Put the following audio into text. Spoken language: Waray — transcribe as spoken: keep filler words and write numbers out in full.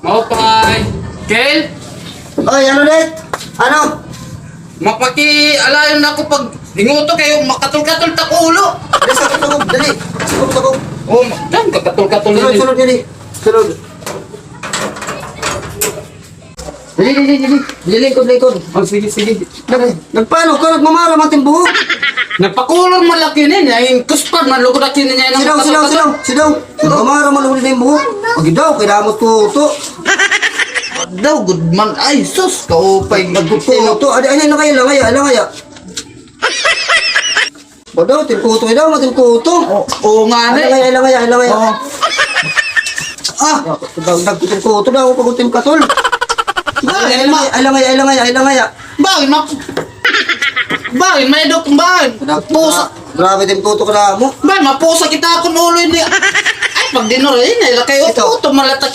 Opay. Kel? Oy, ano ulit? Ano? Mapakialayon ako pag inguto kay makatol-katol ta ulo. Dali, sa tutugob, dali. Sa tutugob. Oh, ma-, dan, kakatol-katol. Sunod, sunod, dali. Sunod. Dali, dali, dali. Dali, lingkod, lingkod. Oh, sige, sige. Nag-, nagpaano ka? Nagmamara man it im buhok. Nagpakulor man la kini, eh. Ay, kuspad man lugod ak kini niya. Sidaw, sidaw, sidaw, sidaw. Nagmamara man lugod it im buhok. Agi daw, kay damo it kuto. Daw, good man. Ay, sus, kaupay. Nagkuto. Adi, ay, ay, langaya, langaya, langaya. Ba daw, it im kuto, ay daw, it im kuto. Oo, oo nga, ne. Ay, langaya, ay, langaya, ay, langaya. Oo. Ah! Dagdag ko it im kuto daw, pag-utim katol. Ay, langaya, ay, langaya, ay, langaya, ay, langaya. Bakit ma-, bakit may dok-, bakit? Pusa. Grabe it im kuto ka mo. Bakit mapusa kita akon ulo ini? Ay, pag dinuro, ini, lakay uto, uto, malatak.